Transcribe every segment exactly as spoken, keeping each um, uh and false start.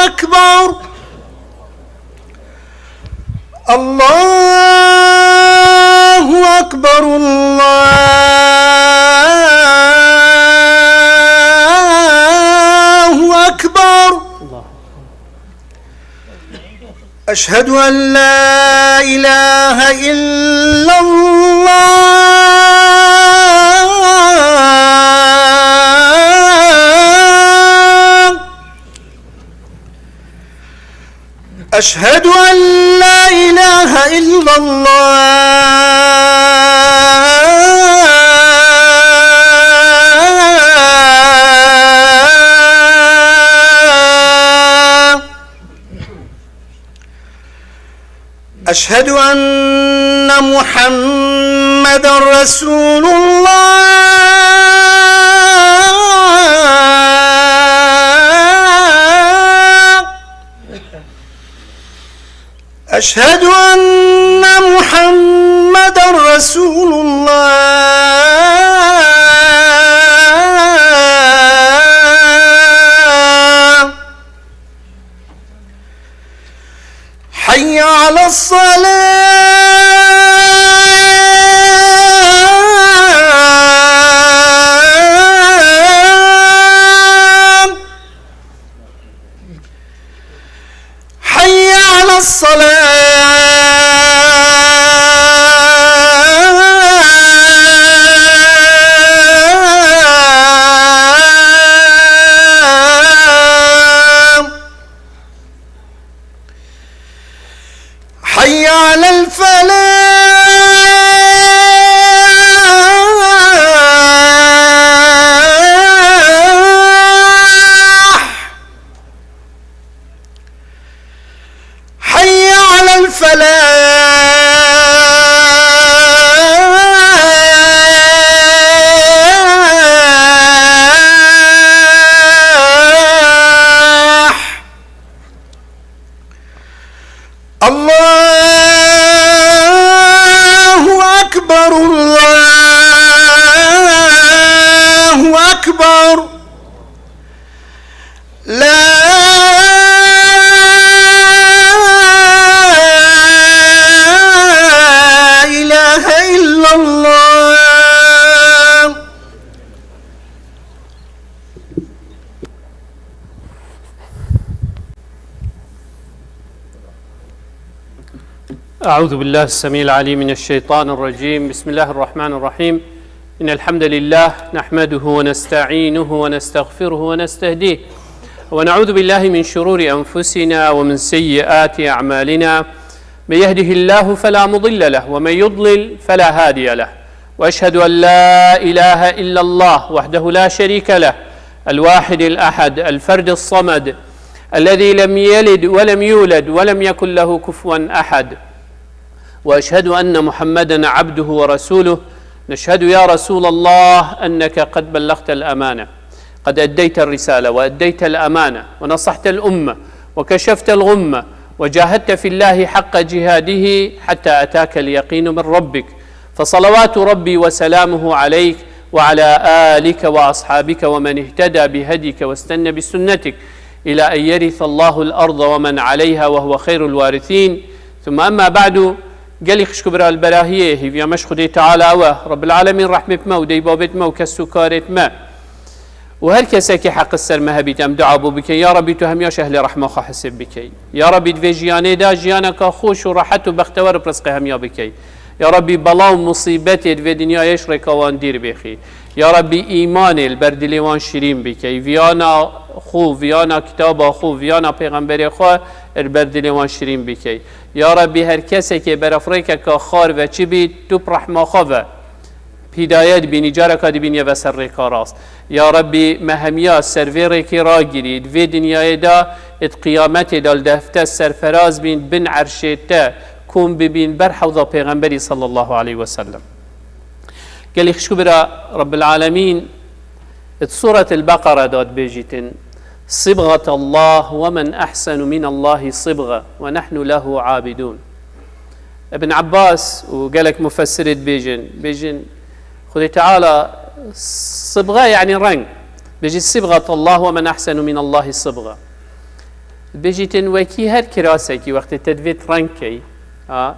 أكبر. الله أكبر، الله أكبر. أشهد أن لا إله إلا الله. أشهد أن لا إله إلا الله. أشهد أن محمدا رسول الله. أشهد أن محمدا رسول الله. حي على الصلاة. حي على الصلاة. حي على الفلاح. حي على الفلاح. الله أكبر، الله أكبر. لا إله إلا الله. أعوذ بالله السميع العليم من الشيطان الرجيم. بسم الله الرحمن الرحيم. إن الحمد لله نحمده ونستعينه ونستغفره ونستهديه، ونعوذ بالله من شرور أنفسنا ومن سيئات أعمالنا. من يهده الله فلا مضل له، ومن يضلل فلا هادي له. وأشهد أن لا إله إلا الله وحده لا شريك له، الواحد الأحد، الفرد الصمد، الذي لم يلد ولم يولد ولم يكن له كفوا أحد. وأشهد أن محمدا عبده ورسوله. نشهد يا رسول الله أنك قد بلغت الأمانة، قد أديت الرسالة وأديت الأمانة ونصحت الأمة وكشفت الغمة وجاهدت في الله حق جهاده حتى أتاك اليقين من ربك، فصلوات ربي وسلامه عليك وعلى آلك وأصحابك ومن اهتدى بهديك واستنى بسنتك إلى أن يرث الله الأرض ومن عليها وهو خير الوارثين. ثم أما بعد، gelî xişk û bira li berahiyê, hêviya me ji Xwedê Teala ew e, Rebbil Alemîn rehmê bi me û dê babê me û kes û karê me û her kesekî heq ser me hebît, em dua bo bikin, ya Rebî, tu hemiya ji ehlê rehma xwe hesêb bikey. Ya Rebî, di vê jiyanê de jiyaneka xweş û rehet û bextewer bi rizqê hemiya bikey. Ya Rebî, bela û musîbetê di vê dinyayê ji rêka wan dîr bêxî. Ya Rebî, îmanê li ber dilê wan şirîn bikey. Viyana xwe, viyana kitaba xwe, viyana pêxemberê xwe li ber dilê wan şirîn bikey. Ya Rebî, her kesekê berefrêkeka xar ve çi bît, tu bi rehma xwe ve hîdayet bînî, careka dî bîniye ve ser rêka rast. Ya Rebî, me hemiya ser vê rêkê ragirî, di vê dinyayê de, di qiyametê de li dehfte serferaz bîn, bin erşê te kom bibîn, ber hewza Pêxemberî sallallahu aleyhi ve sellem. Gelî xişk û bira, Rebbil Alemîn di Sûretil Beqere de dibêjîtin, "Sibghatallah ve men ehsenu minallahi sibgha ve nehnu lehu abidun." Ibn Abbas û gelek mufessirê dibêjin, bêjin, Xwedê Teala sibgha, yanî reng. Bêjî, "Sibghatallah ve men ehsenu minallahi sibgha." Bêjîtin wekî her kirasekî wextê te divêt reng key, ha,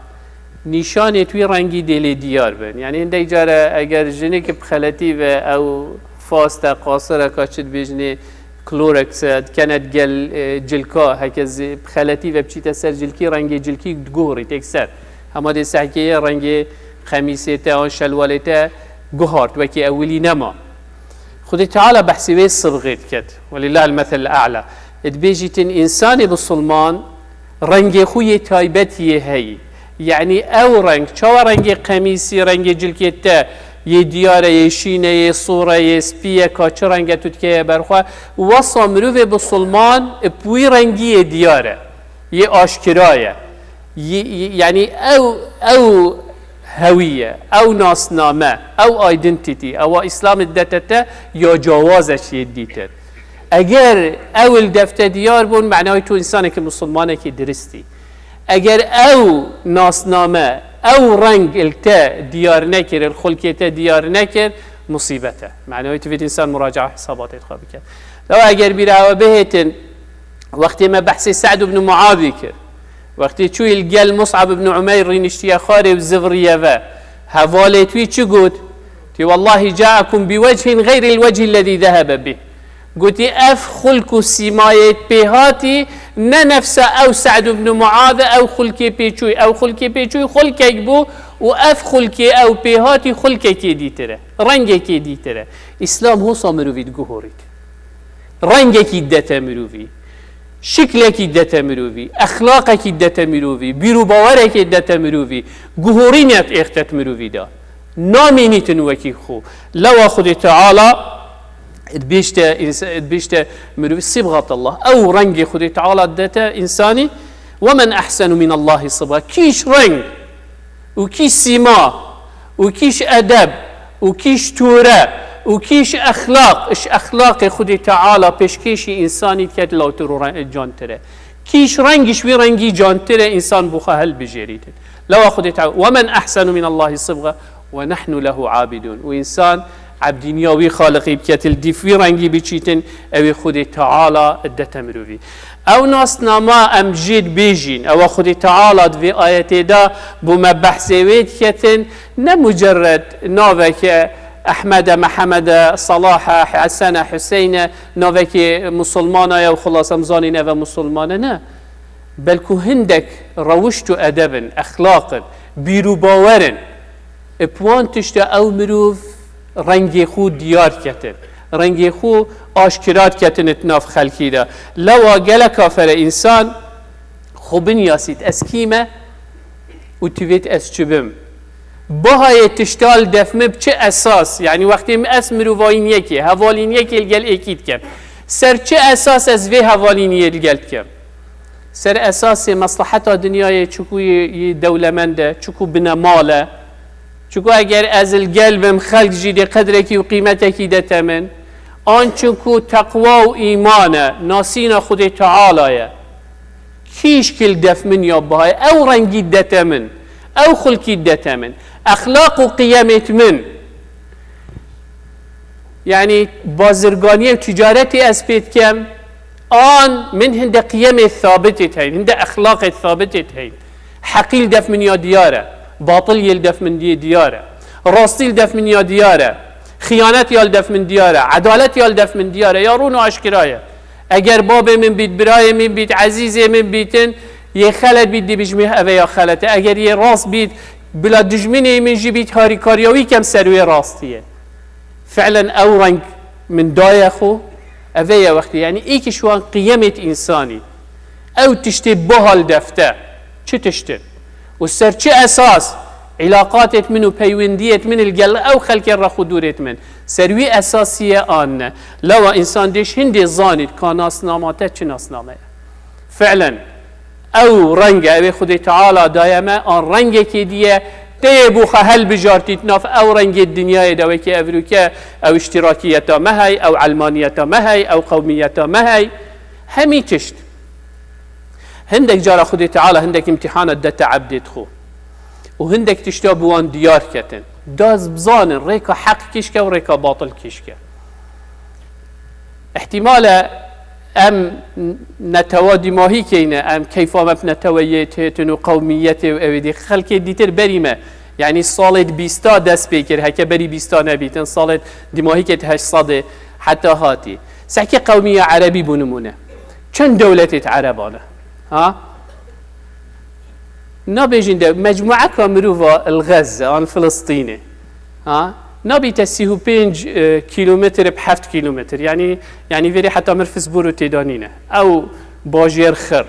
nîşanê tu wî rengî dê lê diyar bin. Yanî hindek care eger jinik bi xeletî ve ew fas te qasireka çi dibêjinê klorek se dikene digel, e, cilka, heke zê bi xeletî ve biçîte ser cilkî, rengê cilkî diguhurî têk ser. Hema dê sehkeye rengê qemîsê te an şelwalê te guhart, wekî ewilî nema. Xwedê Teala behsê wê sibxê diket. Welillahil meselul a'la. Dibêjîtin, însanê bisilman rengê xwe yê taybet yê heyî. Yanî ew reng, çawa rengê qemîsî, rengê cilkê te yê diyar e, yê şîn e, yê sor e, yê spî ye, ka çi reng e tu dikeye ber xwe. Wesa mirovê bisilman bi wî rengî yê diyar e, yê aşkira ye. Y-, y-, yanî ew, ew hewîye, ew nasname, ew identity, ewa Îslam didete te ya cawaz e çiyê dîtir. Eger ew li defte diyar bûn, manayê tu însanekî misilmanekî diristî. Eger ew nasname, ew reng li te diyar nekir, li xulkê te diyar nekir, musîbet e. Manayê tu vêt însan muraca'a hesabatê xwe bike. Lewa eger bîra ewe bihêtin, wextê me behsê Sa'd ibn Muazî kir, wextê çûyî li gel Mus'ab ibn Umeyr rîniştiye xwarê û zivriye ve, hevalê wî çi got? Tî, "Wellahî ca'ekum bi wechin xeyril wechi lezî zehebe bih." Gotî, "Ev xulk û sîmayê pê hatî ne nefsa ew Sa'd ibn Muaz e, ew xulkê pê çûyî, ew xulkê pê çûyî xulkek bû û ev xulkê ew pê hatî xulkekê dîtir e, rengekê dîtir e." Îslam hosa mirovî diguhorît. Rengekî dete mirovî, şiklekî dete mirovî, exlaqekî dete mirovî, bîr û bawerekê dete mirovî, guhorînet êxtet mirovî de. Namînîtin wekî xwe. Lewa Xwedê Teala dibêjte, ins-, dibêjte mirovî sibxat Allah. Ew rengê Xwedê Teala dete însanî. "Ve men ehsenu min Allahi sibxa." Kîş reng û kîş sîma û kîş edeb û kîş tûre û kîş exlaq, ji exlaqê Xwedê Teala pêşkêşî însanî diket lawtir û re-, cantir e. Kîş reng ji wî rengî cantir e, însan bo xwe hilbijêrîtin. Lewa Xwedê Teala, "Ve men ehsenu min Allahi sibxa ve nehnu lehu abidun." Û însan ebdîniya wî Xaliqî biket, li dîf wî rengî biçîtin, ew ê Xwedê Teala dete mirovî. Ew nasnama em jê dibêjîn, ewa Xwedê Teala di vê ayetê de bo me behsê wê diketin, ne mucerred naveke Ehmed e, Mihemed e, Salah e, Hesen e, Huseyn e, navekê musulmana ye û xulas em zanîn ev e musulman e, ne. Belku hindek rewişt û edeb in, exlaq in, bîr û bawer in. Bi wan tişta ew mirov rengê xwe diyar ketin, rengê xwe aşkira diketin di nav xelkî de. Lewa gelek kafere însan xwe binyasît, ez kî me û tu vêt ez çi bim. Bihayê tişta li def min bi çi esas, yanî wextê min ez mirovayîn yekê, hevalîn yekê li gel êkî dikem. Ser çi esas ez vê hevalîniyê li gel dikem? Ser esasê meslaheta dinyayê, çiku yê, yê dewlemend e, çiku binemal e. Çiku eger ez li gel bim, xelk jî dê qedrekî û qîmetekî dete min. An çiku teqwa û îman e, nasîna Xwedê Teala ye. Kîşkî li def min ya biha ye, ew rengî dete min, ew xulkî dete min, exlaq û qiyemêt min. Yanî bazirganiyê û ticaretê ez pê dikem, an min hinde qiyemê sabitê heyn, hinde exlaqê sabitê heyn. Heqî li def min ya diyar e, batil yê li def min diyê diyar e. Rastî li def min ya diyar e, xiyanet ya li def min diyar e, edalet ya li def min diyar e, ya rûn û aşkira ye. Eger babê min bît, birayê min bît, ezîzê min bîtin, yê xelet bît, dibijmê eve ya xelet e. Eger yê rast bît, bila dijminê min jî bît, harîkariya wî kem ser wê rastiyê. Fi'len ew reng min daye xwe, eve ye wextê. Yanî êkî ji wan qiyemêt însanî. Ew tiştê biha li defte. Çi tiştin? Û ser çi esas îlaqatêt min û peywendiyêt min li gel ew xelkê rex û dûrêt min? Ser wî esasî ye an ne? Lewa însan dêş hindê zanît ka nasnama te çi nasname ye. Fi'len, ew reng e, ew ê Xwedê Teala daye me, an rengekê dî ye, tê yê bo xwe helbijartît nav ew rengê dinyayê de wekî evrûke, ew îştirakiyeta me hey, ew elmaniyeta me hey, ew qewmiyeta me hey. Hemî tişt. Hindek cara Xwedê Teala hindek îmtîhana dete ebdêt xwe. Û hindek tişta bi wan diyar ketin. Da ez bizanin rêka heq kîşke û rêka batil kîşke. Îhtîmal e, Em netewa dîmahî keyne, em keyfa me bi neteweyê têtin û qewmiyetê û ewê dî xelkê dîtir berî me. Yanî salê di bîsta dest pê kir, heke berî bîsta nebîtin, salê dîmahî kê di heşt sedê heta hatî. Sehkê qewmiya erebî bû nimûne. Çend dewletê di ereban e? Ha? Nabêjin de mecmueka mirova li Gazze an Filistînê. Ha? Nabîte sî û pênc, e, kîlometre bi heft kîlometre. Yanî, yanî verê heta mir Fisbûr û têda nîne. Ew bajêr xir.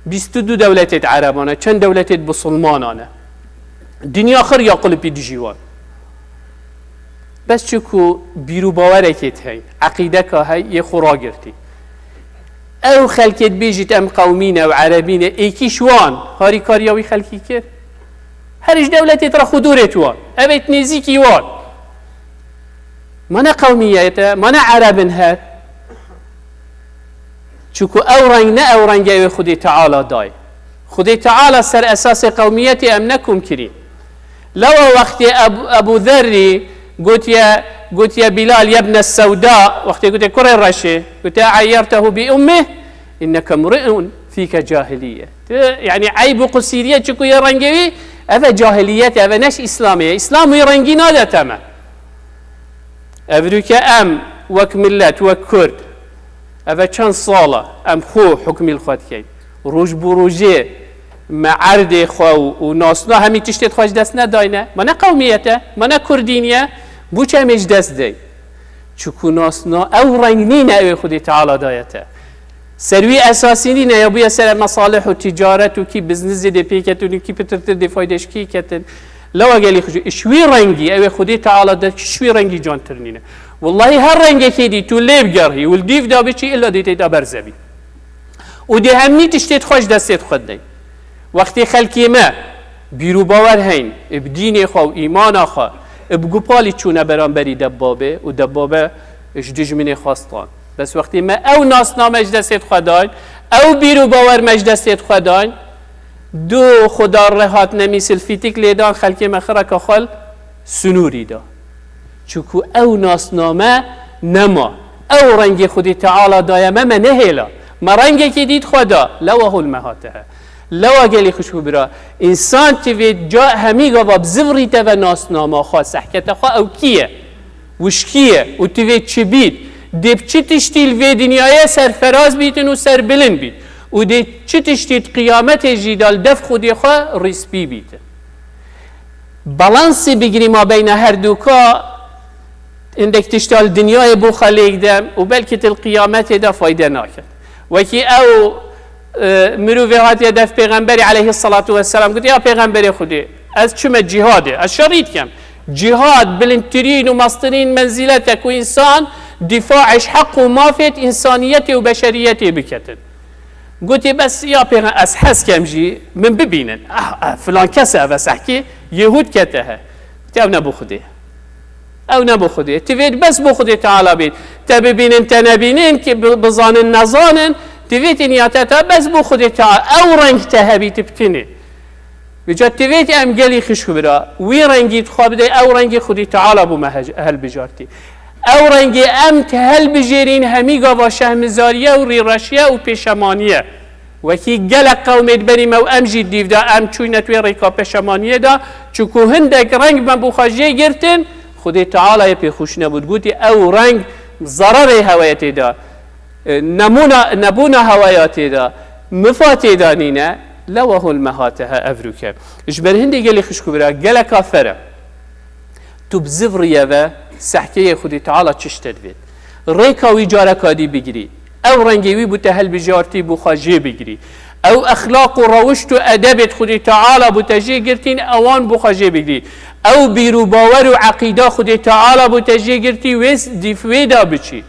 Bîst û du dewletê di ereban e, çend dewletê di bisilmanan e. Dinya xir ya qulipî dijî wan. Bes çi ku bîr û bawerekê di heyn, eqîdeka hey yê xwe ragirtî. Ew xelkê dibêjît em qewmî ne û erebî ne, êkî ji wan harîkariya wî xelkî kir. Her ji dewletê tira xudûrê tu wan. Ev ê nêzîkî wan. Ma ne qewmiyet e, ma ne ereb in her. Çiku ew reng ne ew rengê wê Xwedê Teala dayê. Xwedê Teala ser esasê qewmiyetê em nekom kirîn. Lewa wextê Ebu, Ebu Zerrî gotiye, gotiye Bilal yebne sewda, wextê gotiye kurê reşê, gotiye eyyertehu bi ummih, inneke mri'un fîke cahiliye. Tu, yanî eyb û qusîriye çiku ye rengê wî, ev e cahiliyet, ev e neş Îslamê ye. Îslam wî rengî nade te me. Evrûke em wek millet, wek Kurd, ev e çend sal e em xwe hukmî li xwe dikeyn. Roj bi rojê me erdê xwe û, û nasna hemî tiştê xwe ji dest nedayne. Ma ne qewmiyet e, ma ne kurdî niye, bû çi em ê ji dest deyn? Çiku nasna ew reng nîne ew ê Xwedê Teala daye te. Ser wî esasî nîne, ya bûye ser mesalih û ticaret û kî biznizê dê pê ketin û kî pitirtir dê fayde ji kî ketin. Lewa gelî xwe ji wî rengî, ew ê Xwedê Teala de ji wî rengî cantir nîne. Wellahî her rengekê dî tu lê bigerhî û li dîv de biçî, illa dê tê de berzevî. Û dê hemî tiştê xwe ji destê xwe didin. Wextê xelkê me bîr û bawer heyn, bi dînê xwe û îmana xwe, bi gupalî çûne beramberî debabê û debabe ji dijminê xwe stan. Bes wextê me ew nasname ji destê xwe dayn, ew bîr û bawer me ji destê xwe dayn, du xuda re hatine mîsilfîtîk lê dan, xelkê me xireka xwe li sinûrî da. Çiku ew nasname nema. Ew rengê Xwedê Teala daye me, me nehêla. Me rengekî dît xwe da. Lewa hol me hate he. Lewa gelî xwişk û bira. Însan ti vê ca hemî gava bi zivrî te ve nasnama xwe, sehkete xwe ew kî ye? Wişkî ye û ti vê çi bît? Dê bi çi tiştî li vê dinyayê serferaz bîtin û serbilind bît? Û dê çi tiştî di qiyametê jî de li def Xwedê xwe rîspî bîtin? Balansê bigirî mabeyna her du ka, hindek tişta li dinyayê bo xwe lêk dem û belkî til qiyametê de fayde naket. Wekî ew, e, mirovê hatiye def Pêxemberî aleyhissalatu vesselam, gotiye, ya Pêxemberê Xwedê, ez çime cîhadê, ez şerî dikem. Cîhad bilindtirîn û mestirîn menzîlet e ku însan dîfaê ji heq û mafêt însaniyetê û beşeriyetê biketin. Gotê, bes ya pêxem-, ez hez kem jî min bibînin. Ah, ah, filan kes e, ev e sehkî Yehûd kete he. Gotê, ew ne bo Xwedê. Ew ne bo Xwedê. Ti vê bes bo Xwedê Teala bît. Te bibînin, te nebînin, ki bi-, bizanin, nezanin. Ti vê dinya te, te bes bo Xwedê Teala. Ew reng te hebî, ti bitinî. Vêca ti vê em gelî xişk bira. Wî rengî dixwa bide, ew rengî Xwedî Teala bû me hec-, helbijartî. Ew rengê em ti helbijêrîn hemî gava şehmizariye û rîreşiye û pêşemaniye. Wekî gelek qewmê di berî me û em jî dîv de em çûyne di wê rêka pêşemaniyê de, çiku hindek reng me bû xwe jê girtin, Xwedê Teala yê pê xweş nebû. Digotî ew reng zererê hewayetê de. E, nemûna, nebûna hewaya tê de, mifa tê de nîne, lewa hol me hate he evrûke. Ji ber hindê gelê xişk û bira, geleka fer e. Tu bi ziv riye ve sehkeyê Xwedê Teala çi ji te divêt. Rêka wî careka dî bigirî. Ew rengê wî bû te helbijartî bû xwe jê bigirî. Ew exlaq û rewişt û edebêt Xwedê Teala bû te jê girtîn, ewan bû xwe jê bigirî. Ew bîr û bawer û eqîda Xwedê Teala bû te jê girtî, wê s-, dîf wê de biçî.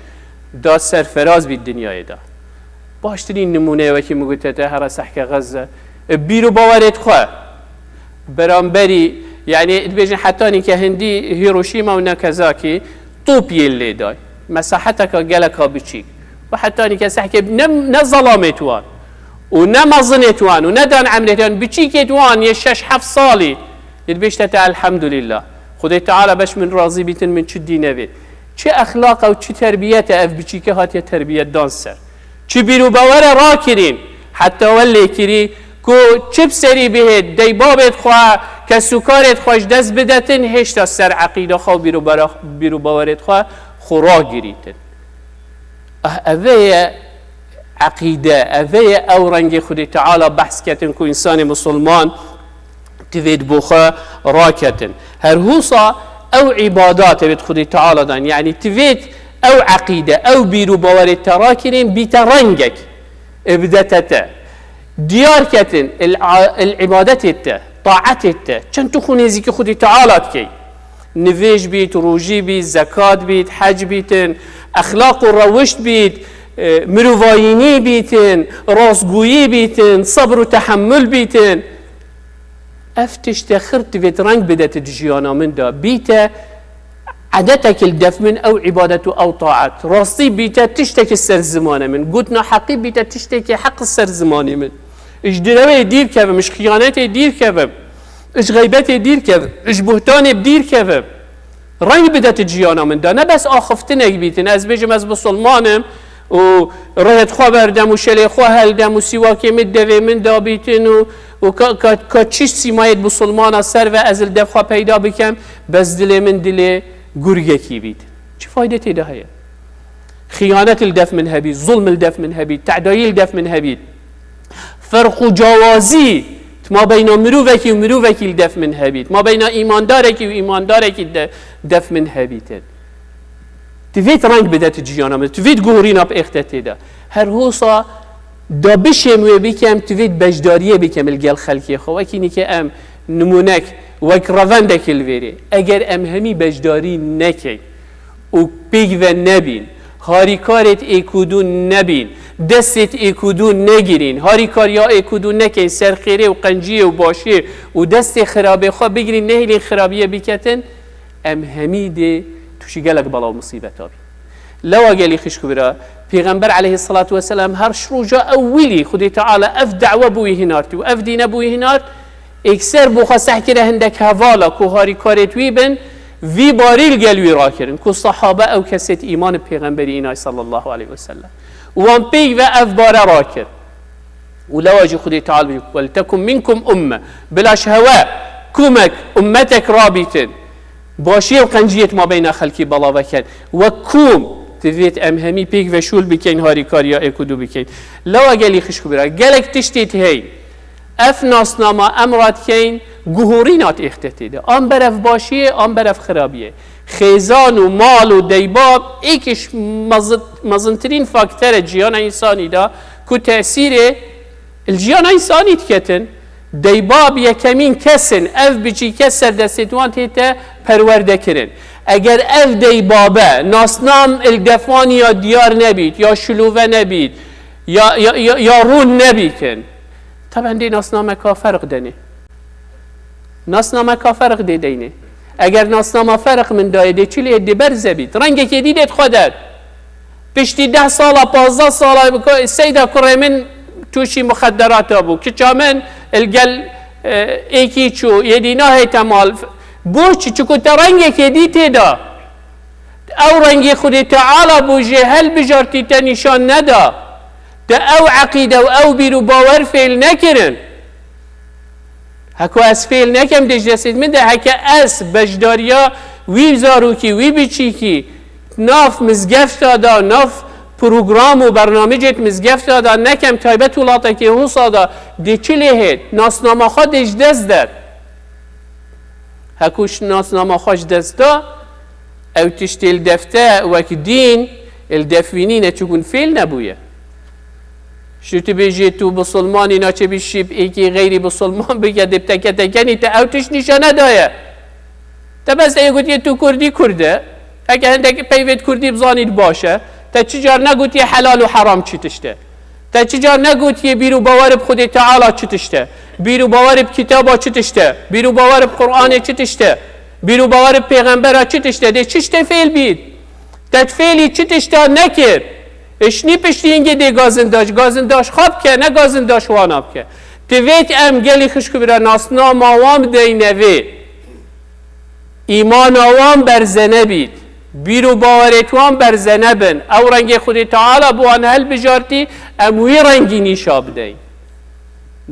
Da serferaz bît dinyayê de. Baştirîn nimûneye wekî min gote te here sehke Xezze. E, bîr û bawerêt xwe. Beramberî, yanî dibêjin hetanî ke hindî Hiroşîma û Nagasakî top yên lê day. Mesaheteka geleka biçîk. Û hetanî ke sehkê ne, ne zelamêt wan û ne mezinêt wan û ne dan emrêt wan, biçîkêt wan yê şeş heft salî. Yê dibêjte te elhemdulîllah. Xwedê Teala beş min razî bîtin min çi dî nevê. Çi exlaq e û çi terbiyet e ev biçîke hatiye terbiyetdan ser. Çi bîr û bawere rakirîn, heta we lêkirî ku çi bi serî bihêt, deybabêt xwe, kesûkarêt xwe ji dest bidetin, hêşta ser eqîda xwe û bîr û bara-, bîr û bawerêt xwe, xwe ragirîtin. Ah, eve ye eqîde, eve ye ew rengê Xwedê Teala behs ketin ku însanê misilman divêt bo xwe raketin. Her husa ew îbadat evêt Xwedê Teala dan. Yanî divêt ew eqîde, ew bîr û bawerê te rakirîn bîte rengek. Ibdete te. Diyar ketin, il, il îbadetê te, taetê te. Çend tu xwe nêzîkî Xwedê Teala dikey. Nivêj bît, rojî bît, zekat bît, hec bîtin, exlaq û rewişt bît, e, mirovayînî bîtin, rastgoyî bîtin, sebr û tehemul bîtin. Ev tişte xir divêt reng bidete di jiyana min de. Bîte edetek li def min ew îbadet û ew taet. Rastî bîte tiştekî ser zimanê min. Gotina heqî bîte tiştekî heq ser zimanê min. Ji direwê dîr kevim, ji xiyanetê dîr kevim, ji xeybetê dîr kevim, ji buhtanê dîr kevim. Reng bidete jiyana min de. Ne bes axiftinek bîtin. Ez bêjim ez misilman im û rihêt xwe berdem û şelê xwe heldem û sîwakê min devê min de bîtin û, û ka, ka, ka çi sîmayêt misilmana ser ve ez li dev xwe peyda bikem, bes dilê min dilê gurgekî bît. Çi fayde tê de heye? Xiyanet li def min hebît, zulm li def min hebît, tedayî li def min hebît. Ferq û cawazî di mabeyna mirovekî û mirovekî li def min hebît. Mabeyna îmandarekî û îmandarekî de, def min hebîtin. Divêt reng bidete jiyana min, divêt guhorîna bi êxte tê de. Her hosa da bişêm wê bikem, divêt beşdariyê bikem li gel xelkê xwe. Wekî nîke em nimûnek, wek revendekî li vêrê. Eger em hemî beşdarî nekeyn, û pêk ve nebîn, harîkarêt êkûdû nebîn, destêt êkûdû negirîn, harîkariya êkûdû nekeyn, ser xêrê û qenciyê û başiyê û destê xirabê xwe bigirîn, nehêlîn xirabiyê biketin, em hemî dê tûşî gelek bela û misîbeta bîn. Lewa gelî xişk û bira, Pêxember aleyhisselatu vesselam her roja ewilî Xwedê Teala ev da'we bo wî hinartî û ev dîne bo wî hinart, êkser bo xwe seh kire hindek hevala ku harîkarêt wî bin, vî barî li gel wî rakirin ku sahabe ew kesêt îman bi Pêxemberî înay sallallahu aleyhi ve sellem. Û wan pêk ve ev bare rakir. Û lewa jî Xwedê Teala bî, "Weltekum minkum umme." Bila ji hewe kumek, ummetek rabîtin. Başiyê û qenciyê di mabeyna xelkî belav eken. Wek kom divêt em hemî pêk ve şûl bikeyn, harîkariya êk û du bikeyn. Lewa gelî xişk û bira, gelek tiştê tihey. Ev nasnama em radikeyn, guhorîna têxte tê de. An berev başiyê, an berev xirabiyê. Xêzan û mal û deybab êkiş mezin-, mezintirîn faktere ciyana însanî de ku tesîrê li jiyana însanî diketin. Deybab yekemîn kes in, ev biçîke ser destê wan tête perwerde kirin. Eger ev deybabe nasnam li defanî ya diyar nebît, ya şilove nebît, ya, ya, ya, ya rûn nebîtin, teben dê nasnameka ferq denê. Nasnameka ferq dê deynê. Eger nasnama ferq min dayê, dê çi lê dê berze bît. Rengekê dî dê xwe der. Piştî deh sala, pazdeh sala, seyda kurê min tûşî muxedderata bû. Kiça min li gel, e, êkî çû, yê dî nahête mal. Bo çi? Çiku te rengekê dî tê da. Ew rengê Xwedê Teala bû jê helbijartî te nîşan neda. Te ew eqîde û ew bîr û bawer fêl nekirin. Heko ez fêl nekem dê ji destê min de, heke ez beşdariya wî zarokî, wî biçîkî, nav mizgefta da, nav program û bernamecêt mizgefta da nekem, taybet welatekê Husa da, dê çi lê hêt? Nasnama xwe dê ji dest der. Heko ji nasnama xwe ji dest da, ew tiştê li defte wek dîn, li def wî nîne, çikun fêl nebûye. Ji tu bêjî tu bisilmanî, naçe bî şîp êkî xeyrî bisilman bike, dê teke tekenî te ew tişt nîşane daye. Te bes ê gotiye tu kurdî kurd e. Heke hindek peyvêt kurdî bizanî baş e. Te çi car negotiye helal û heram çi tişt e. Te çi car negotiye bîr û bawer bi Xwedê Teala çi tişt e. Bîr û bawer bi kitaba çi tişt e. Bîr û bawer bi Qur'anê çi tişt e. Bîr û bawer bi pêxembera çi tişt e. Dê çi tiştê fêl bît. Te fêlî çi tişta nekir. Ê şinî piştî hingê dê gazindaş, gazindaş xwe bike, ne gazindaş wana bike. Divêt em gelî xişk û bira nasnama wan bideyne vê. Îmana wan berze nebît. Bîr û bawerê wan berze nebin. Ew rengê Xwedê Teala bi wan hilbijartî, em wî rengî nîşa bideyn.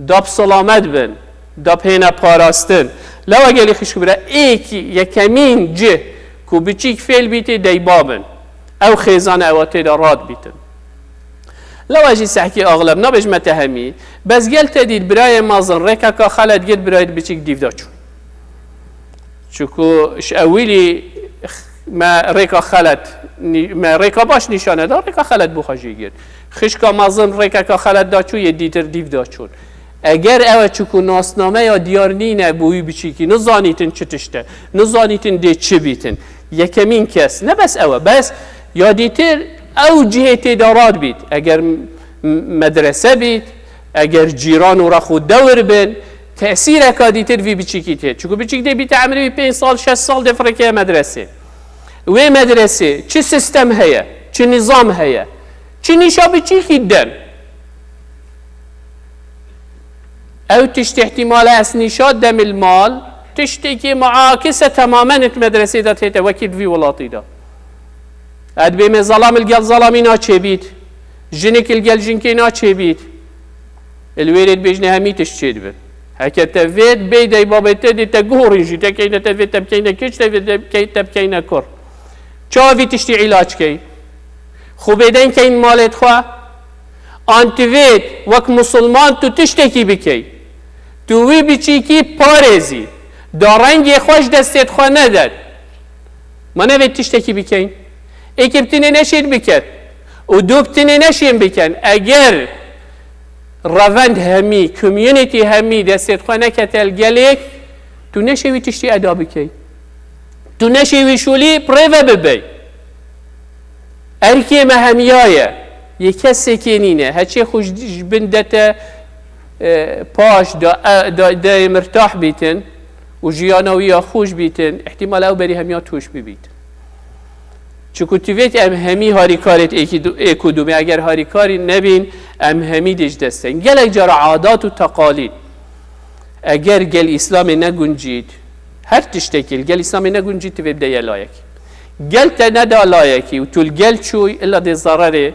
Da bi silamet bin, da bi hêne parastin. Lewa gelî xişk bira, êkî yekemîn cih ku biçîk fêl bîtê, deyba bin. Ew xêzane ewa tê de rad bîtin. Lewa jî sehkî axleb nabêjme te hemî. Bes gel te dît birayê mezin rêkeka xelet girt, birayê biçîk dîv da çû. Çiku ji ewilî me rêka xelet nî-, me rêka baş nîşane da, rêka xelet bû xwe jê girt. Xişka mezin rêkeka xelet da çû, yê dîtir dîv da çûn. Eger ew e çiku nasnameya diyar nîne bo wî biçîkî, nizanîtin çi tişt e, nizanîtin dê çi bîtin. Yekemîn kes, ne bes ew e, bes ya dîtir ew cihê tê de rad bît. Eger m-, m-, medrese bît, eger cîran û rex û dewr bin, tesîreka dîtir vî biçîkî tê. Çiku biçîk dê bîte emrê wî pênc sal, şeş sal dê firêkeye medresê. Wê medresê çi sistem heye, çi nîzam heye, çi nîşa biçîkî den. Ew tişt îhtimale ez nîşa dem il mal, tiştekî muakise temamen it medresê de tête, wekî di vî welatî de. Edbê me zalam il gel zalamî naçêbît. Jinik il gel jinkê naçêbît. Il wêrê dibêjne hemî tişt çêdibin. Heke te vêt bê dey babê te dê te guhorîn jî, te keyne te vê te bikeyne kiç, te vê te bikey-, te bikeyne kur. Çawa vî tiştî îlaç key? Xwe bêden keyn malê xwe? An tu vêt wek musulman tu tiştekî bikey? Tu wî biçîkî parêzî, da rengê xwe ji destê xwe nedet. Ma nevê tiştekî bikeyn. Êkê bi tinê neşên biket û du bi tinê neşên biken. Eger revend hemî, community hemî destê xwe nekete li gelêk, tu neşê wî tiştî eda bikey. Tu neşê wî şûlî bi rê ve bibey. Erkê me hemiya ye. Yê kesekê nîne. Heçê xwe ji, ji bin de te, e, paş da, e, da, de mirtah bîtin û jiyana wî ya xweş bîtin, îhtimal ew berî hemiya tûş bibît. Çiku tu vêt em hemî harîkarê êkî du-, êk û dûmê, eger harîkarî nebîn, em hemî dê ji dest deyin. Gelek cara adat û teqalîd, eger gel Îslamê neguncît, her tiştekî li gel Îslamê neguncît, tu vê bideye layekî. Gel te neda layekî û tu li gel çûy, illa dê zererê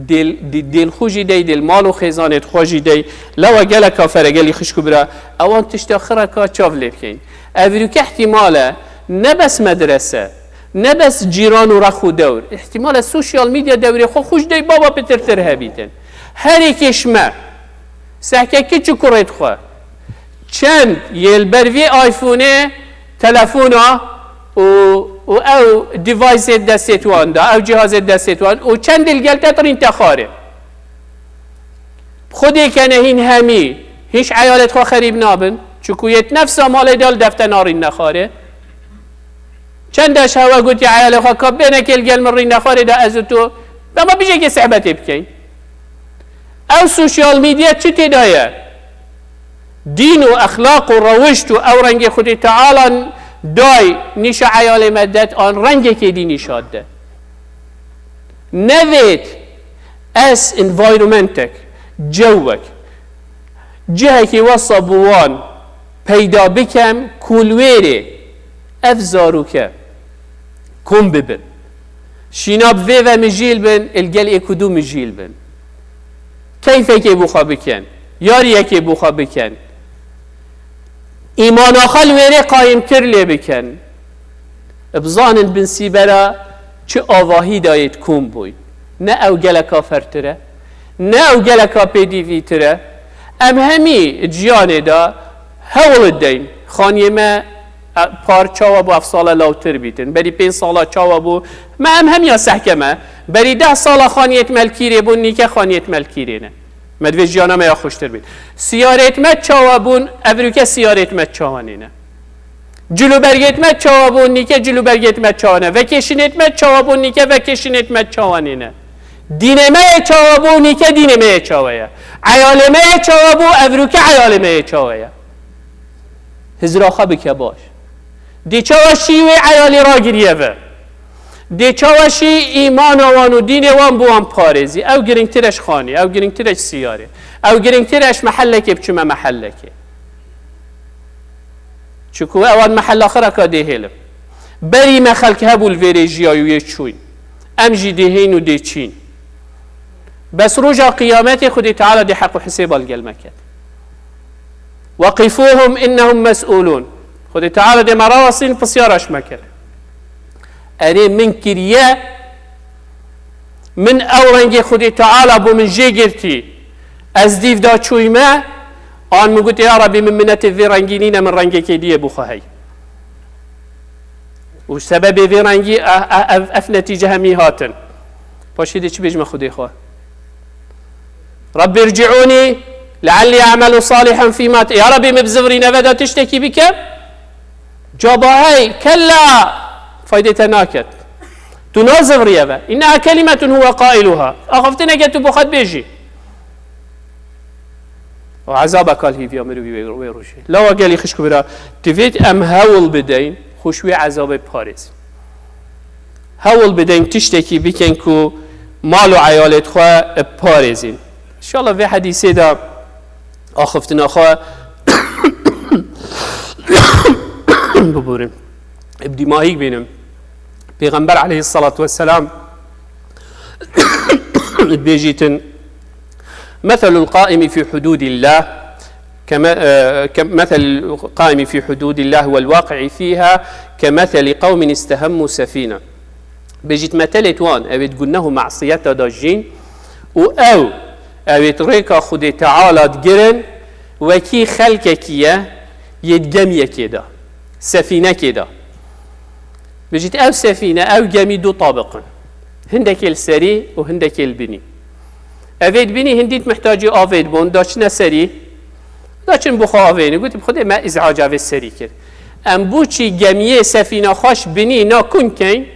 dêl, dê, dêl xwe jî dey, dêl mal û xêzanê xwe jî dey. Lewa gelek kafere gelî xişk û bira, ewan tişta xireka çav lê bikeyn. Evrûke îhtimal e, ne bes medrese, ne bes cîran û rex û dewr. Îhtimal e sosyal medya dewrê xwe xwe ji dey baba pitirtir hebîtin. Her êkê ji me, sehke kiç û kurê xwe, çend yê li ber vê iPhone-ê, telefona û, û ew device-ê destê wan da, ew cihazê destê wan û çend li gel te tirîn te xwarê. Xwedê kene hîn hemî, hîç eyalêt xwe xerîb nabin. Çiku yêt nefsa malê de li defte narîn nexwarê. Çend de ji hewe gotiye eyalê xwe ka bêne kê li gel min rîn nexwarê de ez û tu, dema bijekê sehbetê bikeyn. Ew sosyal medya çi tê de ye? Dîn û exlaq û rewişt û ew rengê Xwedê Teala day nîşa eyalê me det an rengekê dî nîşa dide. Nevêt ez environmentek, cewek, cihekî wesa bi wan peyda bikem ku li wêrê ev zarûke kom bibin. Şîna bi vê ve mijîl bin, li gel êk û du mijîl bin. Keyfekê bo xwe bikin, yariyekê bo xwe bikin. Îmana xwe li wêrê qayîmtir lê bikin. Bizanin bin sîbera çi avahî dayê dikom bûyn. Ne ew geleka fertir e, ne ew geleka pêdîvîtir e. Em hemî di jiyanê de hewl deyn. Xaniyê me, e, par çawa bû ev sala lawtir bîtin. Berî pênc sala çawa bû? Me em hemiya sehke me. Berî deh sala xaniyêt me li kîrê bûn, nîke xaniyêt me li kîrê ne. Me divê jiyana me ya xweştir bît. Siyarêt me çawa bûn, evrûke siyarêt me çawa nîne. Cilûbergêt me çawa bûn, nîke cilûbergêt me çawa ne. Vekêşinêt me çawa bûn, nîke vekêşinêt me çawa nîne. Dînê me yê çawa bû, nîke dînê me yê çawa ye. Eyalê me yê çawa bû, evrûke eyalê me yê çawa ye. Hizra xwe bike baş. Dê çawa şî wê eyalê ragiriye ve. Dê çawa şî îmana wan û dînê wan bi wan parêzî. Ew giringtir e ji xanî, ew giringtir e ji siyarê. Ew giringtir e ji mehellekê biçime mehellekê. Çiku ewan mehella xireka dê hêlim. Berî me xelk hebû li vêrê jiyayî û yê çûyîn. Em jî dê hîn û dê çîn. Bes roja qiyametê Xwedê Teala dê heq û hisêba li gel me ket. "Weqifuhum innehum mes'ûlûn." Xwedê Teala dê me rawestîn, pisyara ji me kir. Erê, min kiriye, min ew rengê Xwedê Teala bo min jê girtî, ez dîv da çûyme, an min got, "Ya Rebî, min minetê vê rengî nîne, min rengekê diyê bo xwe hey." Û sebebê vê rengî, e, e, ev, ev netîce hemî hatin. Paşê dê çi bêjme Xwedê xwe? "Rabbi irci'ûnî le'ellî a'melu salihan fîma te-" Ya Rebî, min bi zivirîne ve de tiştekî bikem. Caba hey, kella, faydê te naket. Tu nazivirî eve. "Inneha kelimetun huve qailuha." Axaftineke tu bo xwe dibêjî. Û ezaba kal hîviya mirovî wê, wê rojê. Lawa gelî xişk û bira, divêt em hewl bideyn, xwe ji wê ezabê parêzin. Hewl bideyn tiştekî bikin ku mal û eyalêt xwe parêzin. Înşallah vê hedîsê de axiftina xwe biborin. Bi dîmahîk bînim. Pêxember aleyhissalatu vesselam dibêjîtin, "Meselul qaimi fi hududillah, keme-, e, ke-, meselul qaimi fi hududillah vel waqi'i fiha, kemeseli qawmin istehammu sefîne." Bêjît, metelê wan, ewêt guneh û masiyeta da jîn, û ew, ewêt rêka Xwedê Teala digirin, wekî xelkekî ye, yê di gemiyekê de, sefînekê de. Bêjît, ew sefîne, ew gemî du tabiq in. Hindekê li serî û hindekê li binî. Evê di binî hindî di mihtacî avê dibûn, da çine serî, da çin bo xwe avênî. Gotin, "Xwedê me îz'aca vê serî kir." Em bû çî gemiyê sefîna xwe ji binî na kun keyn,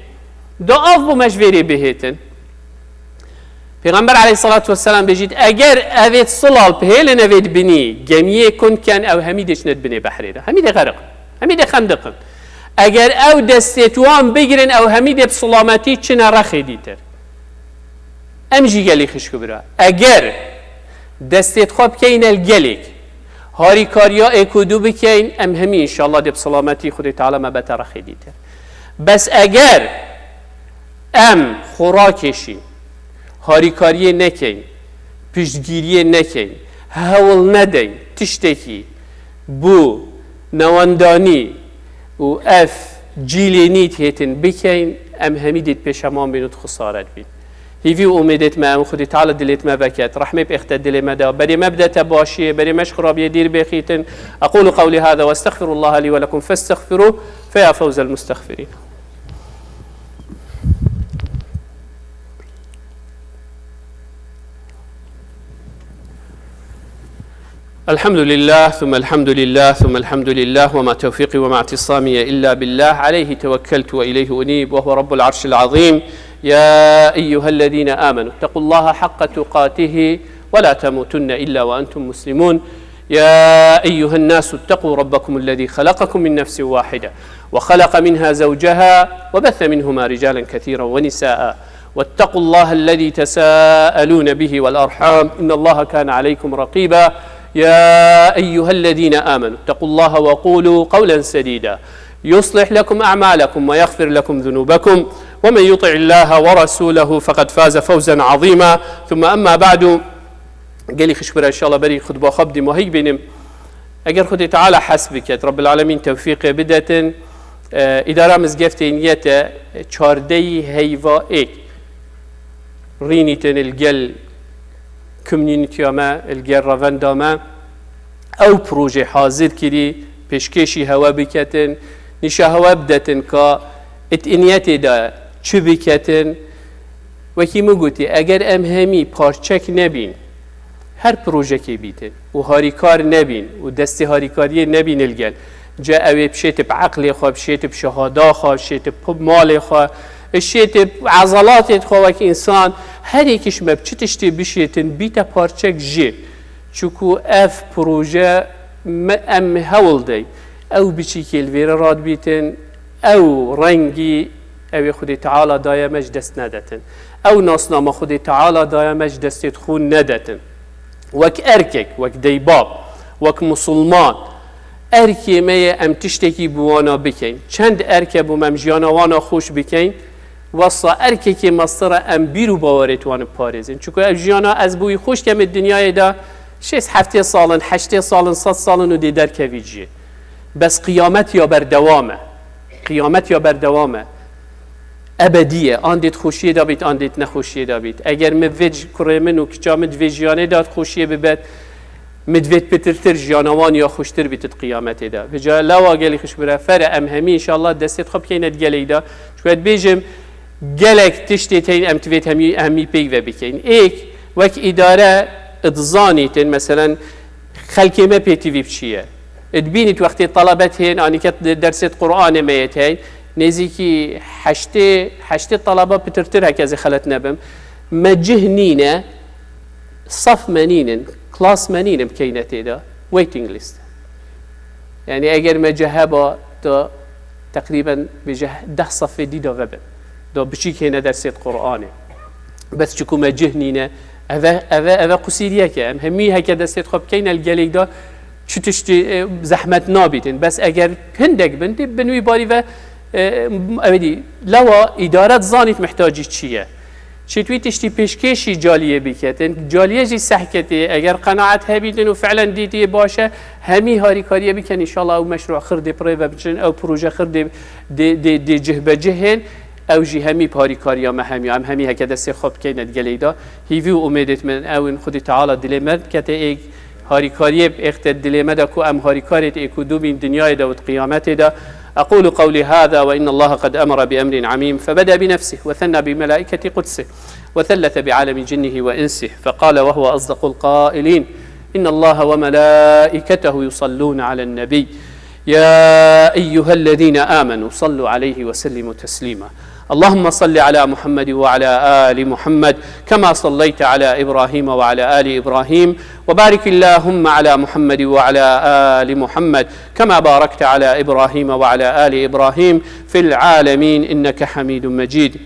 da av bo me ji vêrê bihêtin. Pêxember aleyhissalatu vesselam bêjît, eger evêt silal bihêlin evêt binî, gemiyê kun ken, ew hemî dê çine di binê behrê de. Hemî dê xeriqin. Hemî dê xendiqin. Eger ew destêt wan bigirin, ew hemî dê bi silametî çine rexê dîtir. Em jî gelî xişk û bira. Eger destêt xwe bikeyn el gelêk, harîkariya êk û du bikeyn, em hemî înşallah dê bi silametî Xwedê Teala me bete rexê dîtir. Bes eger em xwe rakêşîn, harîkariyê nekeyn, piştgiriyê nekeyn, hewl nedeyn tiştekî bo newendanî û ev cîlê nî hêtin bikeyn, em hemî dê di pêşeman bên û di xisaret bîn. Hîvî û umêdêt me em Xwedê Teala dilêt me veket, rehmê bêxte dilê me de, berê me bidete başiyê, berê me ji xirabiyê dîr bêxîtin. أقول قولي هذا وأستغفر الله لي ولكم فاستغفروه فيا فوز المستغفرين. الحمد لله، ثم الحمد لله، ثم الحمد لله، وما توفيقي وما اعتصامي إلا بالله، عليه توكلت وإليه أنيب، وهو رب العرش العظيم. يا أيها الذين آمنوا اتقوا الله حق تقاته ولا تموتن إلا وأنتم مسلمون. يا أيها الناس اتقوا ربكم الذي خلقكم من نفس واحدة وخلق منها زوجها وبث منهما رجالا كثيرا ونساء واتقوا الله الذي تساءلون به والأرحام إن الله كان عليكم رقيبا. يا أيها الذين آمنوا اتقوا الله وقولوا قولا سديدا يصلح لكم أعمالكم ويغفر لكم ذنوبكم ومن يطع الله ورسوله فقد فاز فوزا عظيما. ثم أما بعد، gelî xişk bira, înşallah berî xutba xwe bi dîmahîk bînim. Eger Xwedê Teala hez biket, Rabbil Alemin tewfîqê bidetin, e, îdara mizgeftê niyete çardeyî heyva êk rînîtin li gel community-ya me, li gel revenda me, ew proje hazir kirî, pêşkêşî hewe biketin, nîşa hewe bidetin ka it niyetê de çi biketin. Wekî min gotî, eger em hemî parçek nebîn, her projekê bîtin û harîkar nebîn û destê harîkariyê nebîn li gel, ca ew ê bişêtib eqlê xwe, bişêtib şehada xwe, bişêtib malê xwe, bişêtib ezelatê xwe wek însan, her yekî ji me bi çi tiştê bişêtin, bîte parçek jê. Çunku ev proje me, em hewl dey ew biçîkê li vêre radibîtin, ew rengî ew ê Xwedê Teala daye me ji dest nedetin. Ew nasnama Xwedê Teala daye me ji destê xwe nedetin. Wek erkek, wek deybab, wek musulman, Erkê me ye em tiştekî bi wana bikeyn. Çend erk hebû me em jiyana wana xweş bikeyn, wesa erkekê mestir e em bîr û bawerê wan biparêzin. Çunku ev jiyana ez bi wî xweş kemê dinyayê de şêst heftê sal in, heştê sal in, sed sal in û dê derkevî cihê. Bes qiyamet ya berdewam e. Qiyamet ya berdewam e. Ebedî ye. An dê di xweşiyê de bît, an dê di nexweşiyê de bît. Eger min vê kurê min û kiça min di vê jiyanê de di xweşiyê bibet, min divêt pitirtir jiyana wan ya xweştir bît di qiyametê de. Vêca lawa gelî xweş bira, fere em hemî înşallah destê xwe bikeyne di gelê de. Ji we dibêjim, gelek tiştê tên em divêt hemî, hemî pêk ve bikeyn. Êk, wek îdare dizanîtin, meselen, xelkê me pê tivî biçiye. Dibînît wextê telebet hên, anîket dersê Qur'anê me yê tên, nêzîkî heştê, heştê telebe pitirtir heke ez ê xelet nebim. Me cih nîne, saf me nînin, klas me nînin bikeyne tê de, waiting list. Yani eger me cih heba, da teqrîben bêje deh safê dî da vebin. Da biçîk hêne dersê Qur'anê. Bes çiku me cih nîne, eve, eve, eve qusîriyek e. Em hemî heke destê xwe bikeyne li gelêk de çi tiştî, e, zehmet nabîtin. Bes eger hindek bin, dê bin wî barî ve, e, ev dî, lewa îdare dizanît mihtacî çi ye. Çêt wî tiştî pêşkêşî caliyê biketin. Caliyê jî sehketê, eger qenaet hebîtin û fi'len dîtiyê baş e, hemî harîkariyê bikin. Înşallah ew meşrû xir dê pirê ve biçin, ew proje xir dê, dê, dê, dê cih be cih hên. Ew jî hemî bi harîkariya me hemî, em hemî heke destê xwe bikeyne di gelê de. Hîvî û umêdêt min ew in, Xwedî Teala dilê me dikete êk. Harîkariyê bi êxte dilê me de ku em harîkarêt êk û dû bîn dinyayê de û di qiyametê de. أقول قولي هذا وإن الله قد أمر بأمر عميم، فبدأ بنفسه وثنى بملائكة قدسه وثلث بعالم جنه وإنسه، فقال وهو أصدق القائلين: إن الله وملائكته يصلون على النبي، يا أيها الذين آمنوا صلوا عليه وسلموا تسليما. اللهم صل على محمد وعلى آل محمد كما صليت على إبراهيم وعلى آل إبراهيم، وبارك اللهم على محمد وعلى آل محمد كما باركت على إبراهيم وعلى آل إبراهيم في العالمين إنك حميد مجيد.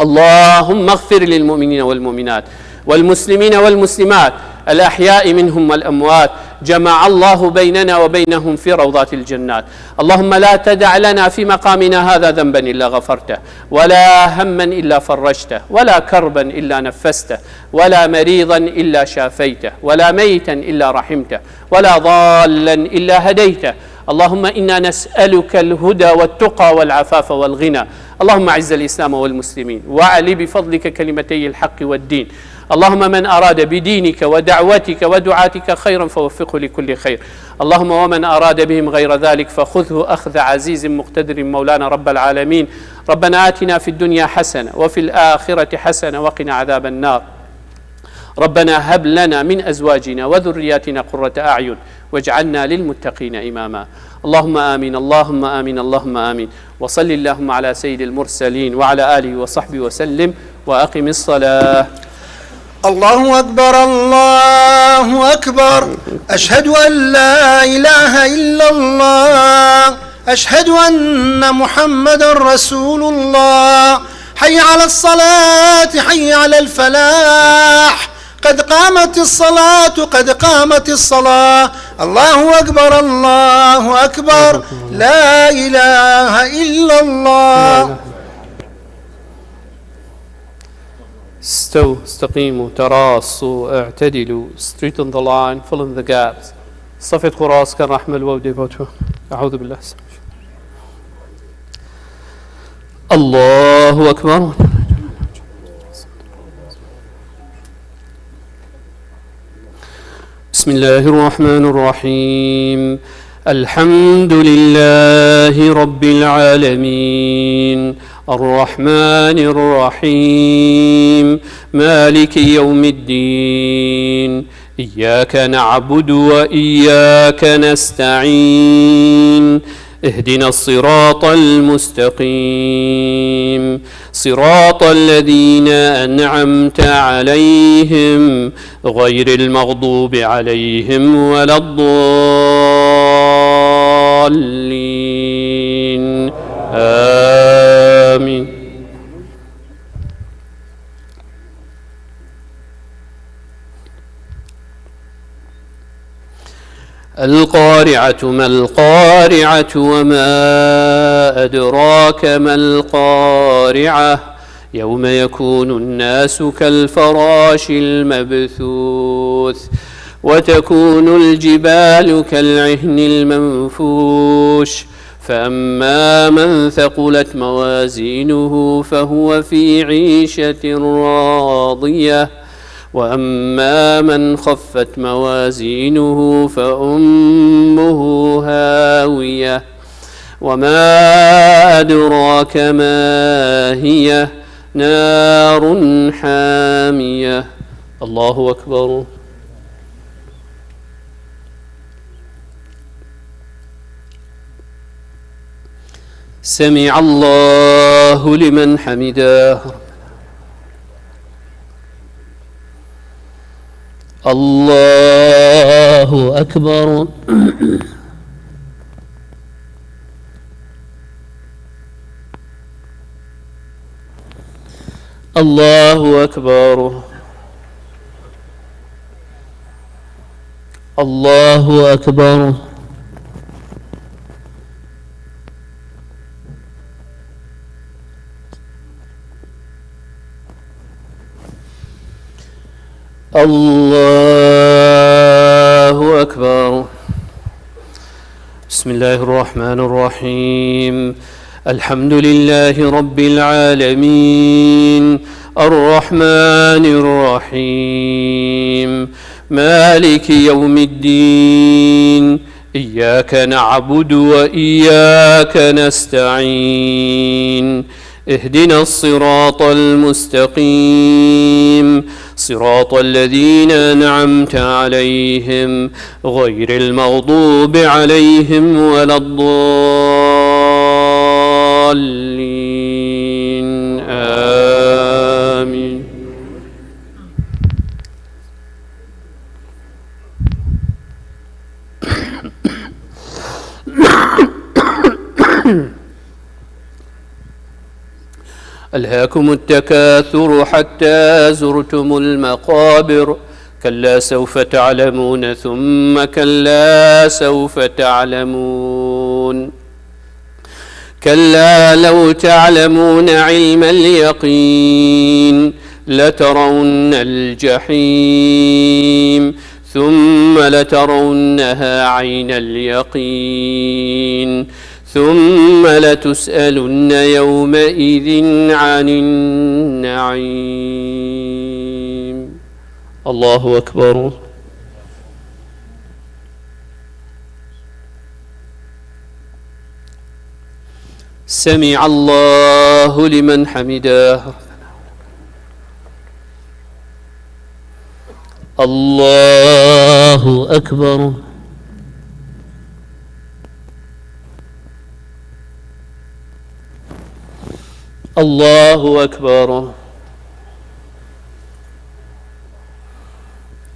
اللهم اغفر للمؤمنين والمؤمنات والمسلمين والمسلمات الأحياء منهم والأموات، جمع الله بيننا وبينهم في روضات الجنات. اللهم لا تدع لنا في مقامنا هذا ذنبا إلا غفرته، ولا هما إلا فرجته، ولا كربا إلا نفسته، ولا مريضا إلا شافيته، ولا ميتا إلا رحمته، ولا ضالا إلا هديته. اللهم إنا نسألك الهدى والتقى والعفاف والغنى. اللهم أعز الإسلام والمسلمين، وأعل بفضلك كلمتي الحق والدين. اللهم من أراد بدينك ودعوتك ودعاتك خيرا فوفقه لكل خير. اللهم ومن أراد بهم غير ذلك فخذه أخذ عزيز مقتدر مولانا رب العالمين. ربنا آتنا في الدنيا حسنة وفي الآخرة حسنة وقنا عذاب النار. ربنا هب لنا من أزواجنا وذرياتنا قرة أعين واجعلنا للمتقين إماما. اللهم آمين، اللهم آمين، اللهم آمين. وصل اللهم على سيد المرسلين وعلى آله وصحبه وسلم، وأقم الصلاة. الله أكبر، الله أكبر. أشهد أن لا إله إلا الله. أشهد أن محمدا رسول الله. حي على الصلاة، حي على الفلاح. قد قامت الصلاة، قد قامت الصلاة. الله أكبر، الله أكبر. لا إله إلا الله. استووا، استقيموا، تراصوا، اعتدلوا، straighten the line, fill in the gaps. صفيت خراس كان رحمة الواو ديفوتو. أعوذ بالله. الله أكبر. بسم الله الرحمن الرحيم. الحمد لله رب العالمين. الرحمن الرحيم. مالك يوم الدين. إياك نعبد وإياك نستعين. اهدنا الصراط المستقيم. صراط الذين أنعمت عليهم غير المغضوب عليهم ولا الضالين. آمين. القارعة ما القارعة وما أدراك ما القارعة. يوم يكون الناس كالفراش المبثوث وتكون الجبال كالعهن المنفوش. فأما من ثقلت موازينه فهو في عيشة راضية. وأما من خفت موازينه فأمه هاوية. وما أدراك ما هي. نار حامية. الله أكبر. سمع الله لمن حمده. الله أكبر. الله أكبر. الله أكبر. الله أكبر. بسم الله الرحمن الرحيم. الحمد لله رب العالمين. الرحمن الرحيم. مالك يوم الدين. إياك نعبد وإياك نستعين. اهدنا الصراط المستقيم. صراط الذين أنعمت عليهم غير المغضوب عليهم ولا الضالين. آمين. ألهاكم التكاثر حتى زرتم المقابر. كلا سوف تعلمون ثم كلا سوف تعلمون. كلا لو تعلمون علم اليقين لترون الجحيم ثم لترونها عين اليقين ثم لتسألن يومئذ عن النعيم. الله أكبر. سمع الله لمن حمده. الله أكبر. الله أكبر.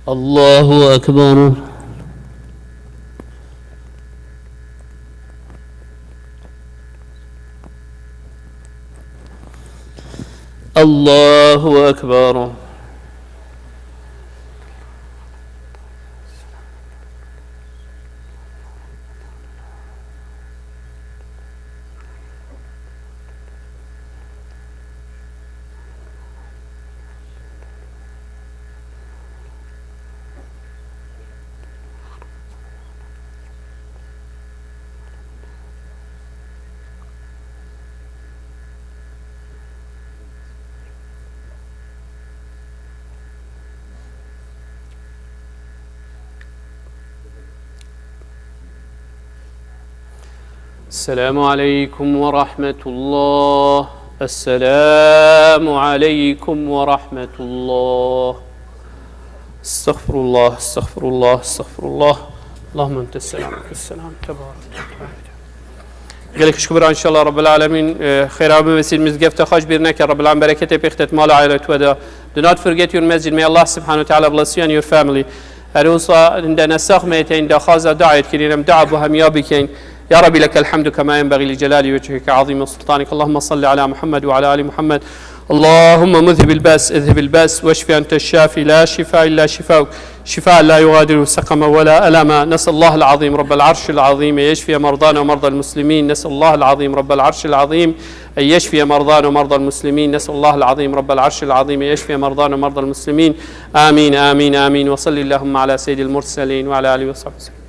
الله أكبر. الله أكبر. السلام عليكم ورحمة الله. السلام عليكم ورحمة الله. استغفر الله، استغفر الله، استغفر الله. اللهم أنت السلام، منك السلام، تبارك. Gelek şükür, inşallah, Rabbil Alemin, e, xêra bimesîn, mizgefta xwe ji bîr neke, Rabbil Alemin bereketê pêxtet mala aîlet we de. Do not forget your masjid. May Allah subhanahu wa ta'ala bless you and your family. Her wisa inde nesax me tên daxwaza duayê dikirîn, em dua bo hemiya bikeyn. يا رب لك الحمد كما ينبغي لجلال وجهك وعظيم سلطانك. اللهم صل على محمد وعلى آل محمد. اللهم مذهب البأس، اذهب البأس، واشف أنت الشافي، لا شفاء إلا شفاؤك. شفاء لا يغادر سقما ولا ألما. نسأل الله العظيم رب العرش العظيم أن يشفي مرضانا ومرضى المسلمين. نسأل الله العظيم رب العرش العظيم أن يشفي مرضانا ومرضى المسلمين. نسأل الله العظيم رب العرش العظيم أن يشفي مرضانا ومرضى المسلمين. آمين، آمين، آمين. وصل اللهم على سيد المرسلين وعلى آله وصحبه وسلم.